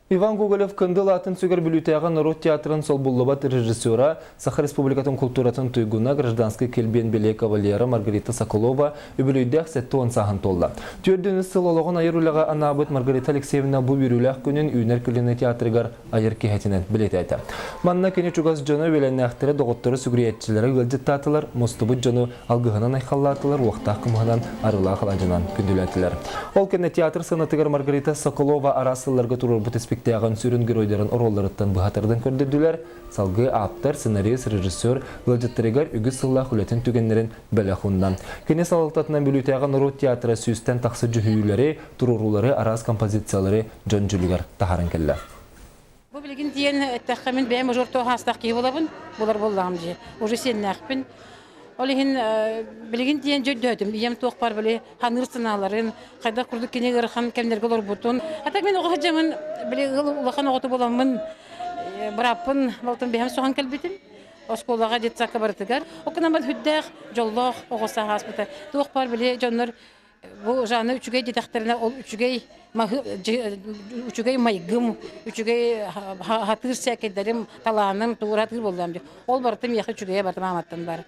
Иван Гоголев Кындыл аатын сүгэр Бүлүүтээҕи норуот театрын солбуллубат режиссера, Саха Республикатын култууратын туйгуна, гражданскай килбиэн бэлиэ кавалера Маргарита Соколова үбүлүөйдээх 70 сааһын туолла. Түөрдүнүс сыл олоҕун айар үлэҕэ анаабыт Маргарита Алексеевна бу үөрүүлээх күнүн Үүнэр көлүөнэ театрыгар айар киһитинэн бэлиэтээтэ. Манна кини чугас дьоно, үөлэннээхтэрэ, доҕотторо, сүгүрүйээччилэрэ ыалдьыттаатылар, мустубут дьону алгыһынан айхаллаатылар, уохтаах кымыһынан, арыылаах алаадьынан күндүлээтилэр. Ол кэннэ театр сыанатыгар Маргарита Соколова араас сылларга туруорбут испиктээҕин сүрүн геройдарын оруолларыттан быһа тардан көрдөрдүлэр. Салгыы ааптар, сценарист, режиссер ыалдьыттарыгар үгүс сыллаах үлэтин түгэннэрин бэлэх уунна. Кини салалтатынан Бүлүүтээҕи норуот театра сүүстэн тахса дьүһүйүүлэри, туруоруулары, араас композициялары дьон дьүлүгэр таһааран кэллэ. Бу билигин диэн эттэххэ мин бэйэм уже орто хаастаах киһи буолабын, булар буоллаҕым дии. Уже сиэннээхпин. Ол иһин билигин диэн дьөйдөөтүм. Ийэм туох баар били ханыыр санааларын, хайдах курдук кини ыарахан кэмнэргэ олорбутун. А так мин оҕо сылдьаммын били ыал улахан оҕото буоламмын бырааппын балтым бэйэм соһон кэлбитим. Оскуолаҕа детсадка барытыгар. Окунан бар хүддээх, дьоллоох оҕо сааһааспыта. Туох баар били дьоннор Бу Жанна үчүгэй диэтэхтэринэ ол үчүгэй үчүгэй майгым, үчүгэй хатыыр сээкэйдэрим, талааным, тугура хатыыр буоллаам дии. Ол барыта миэхэ үчүгэйэ барыта мааматтан бар.